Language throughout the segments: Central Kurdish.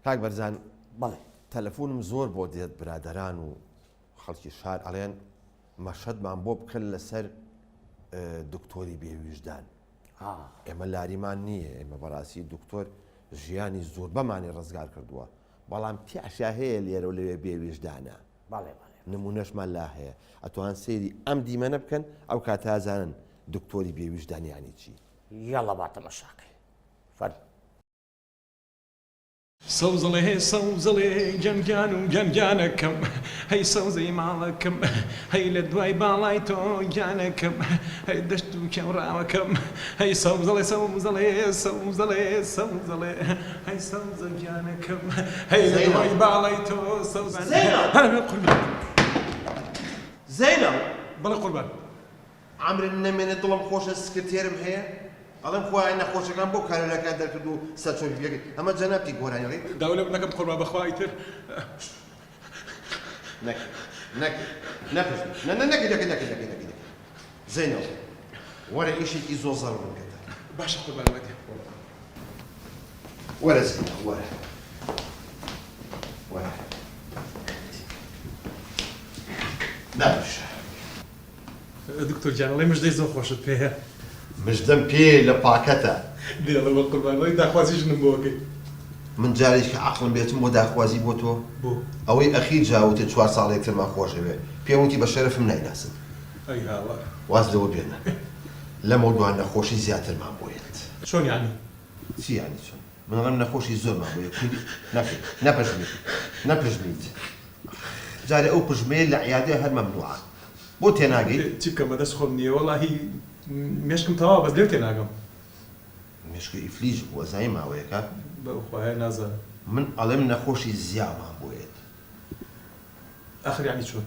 کاک بەرزان بەڵێ. تەلەفونم زۆر بۆ دێت برادەران و خەڵکی شار ئەڵێن مەشەدمان بۆ بکەن لەسەر دکتۆری بێویژدان ئێمە لاریمان نییە ئێمە بەڕاستی دکتۆر ژیانی زۆربەمانی ڕزگار کردووە بەڵام تیاشا هەیە لێرە و لەوێ بێویژدانە نمونەشمان لا هەیە ئەتوان سەیری ئەم دیمەنە بکەن ئەو کاتازانن دکتۆری بێویژدان یانی چی یاڵا با تەمەشاکەین فەرموو. سەوزڵێ سەوزڵێ گیان گیان و گیان گیانەکەم هەی سەوزەی ماڵەکەم هەی لە دوای باڵای تۆ گیانەکەم هەی دەشت و کێو ڕاوەکەم هەی سەوزڵێ سەوزڵێ سەوزڵێ سەوزڵێ هەی سەوزە گیانەکەم هەی لە دوای باڵای تۆ سەوزە زەینەڵ قوربان زەینەڵ بەڵێ قوربان. عەمرم نەمێنێ دڵم خۆشە سکرتێرم هەیە ئەڵێم خوایە نەخۆشەکان بۆ کانەلاکان دەرکرد و سەرچۆپی پێکرد ئەمە جەنابتی گۆرانی ئەڵێی. داوا لێ نەکەم قوربان بەخوا ئیتر. نەکەی نەکەی نەپژمی نە نە نەکەی نەکەی نەکەی نەکەی نەکەی نەکەی زەینەڵ وەرە ئیشێکی زۆر زەرورم پێتە. باشە قوربان وەدێ. وەرە زەینەڵ وەرە وەرە دابنیشە. دکتۆر گیان ئەڵێی مژدەی زۆر خۆشت پێیە. مژدەم پێیە لە پاکەتە. دەی ئەڵێ بەقوربان ئەڵێی داخوازی ژنم بۆ ئەکەی. من جارێکی کە عەقڵم بێتم بۆ داخوازی بۆ تۆ؟ بۆ؟ ئەوەی ئەخیر جا وتت چوار ساڵ یەکترمان خۆش ئەوێ پێم وتی بە شەرەفم نایناسم. ئەی هاوار. واز لەوە بێنە لەمەودوا نەخۆشی زیاترمان بۆ یەت. چۆن یانی؟ چی یانی چۆن؟ من ئەڵێم نەخۆشی زۆرمان بۆ یەت کوردی نەکەی نەپژمیت نەپژمیت جارێ ئەو پژمەیە لە عیادە هەر مەمنوعە. بۆ تێناگەیت؟ چی بکەم بەدەست خۆم نییە وەڵاهی مێشکم تەواوە بەس لێو تێناگەم. مێشکت ئیفلیج بووە زانی ماوەیەکە؟ بەو خوایە نازانم. من ئەڵێم نەخۆشی زیامان بۆ یەت. ئاخر یەعنی چۆن؟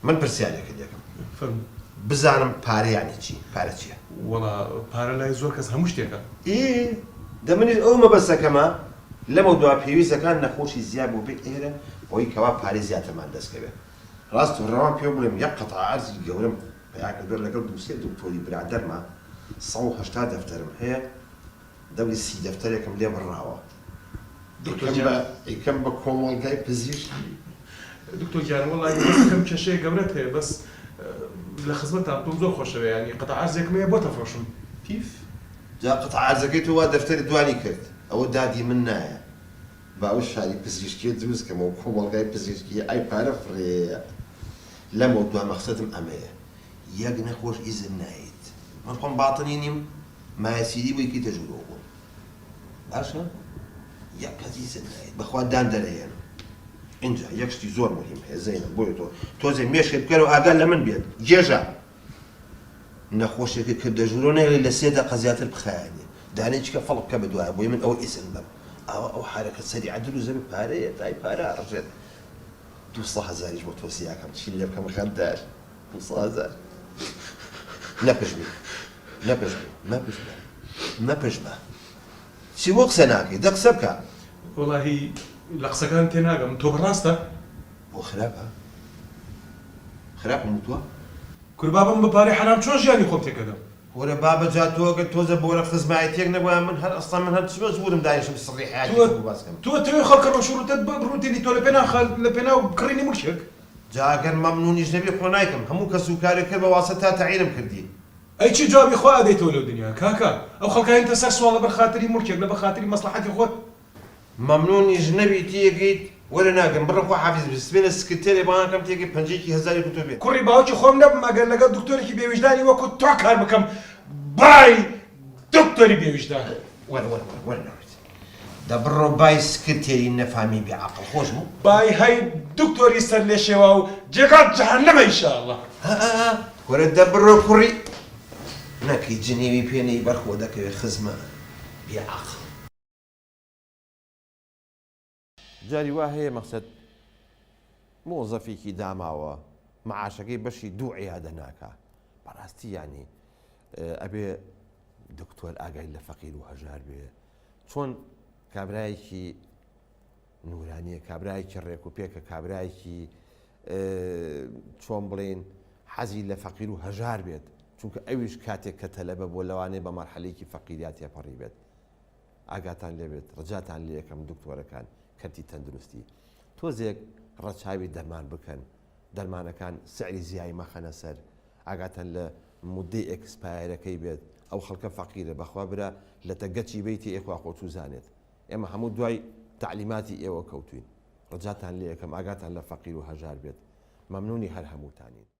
من پرسیارێکت دەکەم. فەرموو. بزانم پارە یەعنی چی؟ پارە چییە؟ وەڵا پارە لای زۆر کەس هەموو شتێکە. ئێ دە منیش ئەو مەبەستەکەمە، لەمەودوا پێویست دەکات نەخۆشی زیا بۆ بێ ئێرە بۆی کەوا پارەی زیاترمان دەست کەوێ. ڕاست و ڕەوان پێو بڵێم یەک قەتعە عەرزی گەورەم پەیا کردوە لەگەڵ دوو سێ دکتۆری برادەرما 180 دەفتەرم هەیە دەوری سی دەفتەرێکم لێ بڕاوە دکتۆر ئەیکەم بە گیان. ئەیکەم بە کۆمەڵگای پزیشکی. دکتۆر گیان وەڵاهی هەست دەکەم کێشەیەک گەورەت هەیە بەس لە خزمەتتام تۆم زۆر خۆشەوێ یانی قەتعە عەرزێکم هەیە بۆت ئەفرۆشم. پیف جا قەتعە عەرزەکەی تۆ وا دەفتەری دوانی کرد ئەوە دادی من نایە. با ئەو شاری پزیشکیە دروست کەمەوە کۆمەڵگای پزیشکی ئای پارە فڕێیە لەمەو دوا مەخسەدم ئەمەیە یەک نەخۆش ئیزن نایت من خۆم باتنی نیم مایەسیری بۆی کەیتە ژورەوە بۆم باشە یەک کەس ئیزن نایت بەخوا دان دەرەهێنم ئینجا یەک شتی زۆر مهم هەیە زەینم بۆیە تۆ تۆزێ مێشکت بکەرەوە ئاگات لە من بێت گێژە نەخۆشێکت کردە ژوورۆ نەیڵی لە سێ دەقە زیاتر بخایەنێ دانەی چکە فەڵ بکە بە دوایە بۆی من ئەوە ئیزن بەم ئاوا ئەو حەرەکەت سەریعە دروست دەبێ پارەیە تای پارە ئەڕژێت دوو هەزاریش بۆ تۆ زیاکەم چی لێ بکەم غەدار دوو هەزار نەپژمی نەپژمی مەپژمە مەپژمە چی بۆ قسە ناکەی دە قسە بکە. وەڵاهی لە قسەکانت تێناگەم تۆ بەڕاستە؟ بۆ خراپە؟ خراپم وتوە؟ کورە بابە من بە پارەی حەرام چۆن ژیانی خۆم تێکەدەم؟ کورە بابە جا تۆ ئەگەر تۆزە بۆرە خزمایەتیەک نەبوایە من هەر ئەسڵەن من هەر چ مەجبورم دانیشم سڕی حەیاتی تۆ خۆم بۆ باس کەم. تۆ ئەتەوێ خەڵکە ڕەش و ڕوتەت بڕوتێنی تۆ لە پێناو خە لە پێناو کڕینی موڵکێک؟ جا ئەگەر مەمنونیش نەبی خۆ نایکەم هەموو کەس و کارێک کرد بە واسە تا تەعینم کردی. ئەی چی جوابی خوا ئەدەیتەوە لەو دنیا کاکە ئەو خەڵکە هێنتە سەر سواڵ لەبەر خاتری موڵکێک لەبەر خاتری مەسڵەحەتی خۆت. مەمنونیش نەبی تێگەیت وەرە ناگەم بڕۆ خوا حافیز بی سبەینێ سکرتێرێ بانگ ئەکەم تێگەی پەنجەیەکی هەزاری کوتۆ بێ. کوڕی باوکی خۆم نەبم ئەگەر لەگەڵ دکتۆرێکی بێ ویژدانی وەکو تۆ کار بکەم بای دکتۆری بێ ویژدان. وەرە وەرە وەرە وەرە نەوید دە بڕۆ بای سکرتێری نەفامی بێ عەقڵ خۆش بوو. بای هەی دکتۆری سەر لێشێواو جێگات جەهەنەمە ئیشاڵڵا. ها ها ها کورە دە بڕۆ کوڕی نەکەی جنێوی پێ نەی بەرخۆ دەکەوێ خزمە بێ عەقڵ. جاری وا هەیە مەقسەد مۆزەفێکی داماوە معاشەکەی بەشی دوو عیادە ناکا بەڕاستی یانی ئەبێ دکتۆر ئاگای لە فەقیر و هەژار بێ چۆن کابرایەکی نورانیە کابرایەکی ڕێک و پێکە کابرایەکی چۆن بڵین حەزی لە فەقیر و هەژار بێت چونکە ئەویش کاتێک کە تەلەبە بۆ لەوانەیە بە مەرحەلێکی فەقیریا تێپەڕی بێت. ئاگاتان لێ بێت ڕجاتان لێ ئەکەم دکتۆرەکان کەرتی تەندروستی تۆزێک ڕەچاوی دەرمان بکەن دەرمانەکان سعری زیای مەخەنە سەر ئاگاتان لە مودەی expire ەکەی بێت ئەو خەڵکە فەقیرە بەخوا برا لەتە گەچی بەیتی ئێ خوا خۆ چوزانێت ئێمە هەموو دوای تەعلیماتی ئێوە کەوتوین ڕجاتان لێ ئەکەم ئاگاتان لە فەقیر و هەژار بێت مەمنونی هەر هەمووتانین.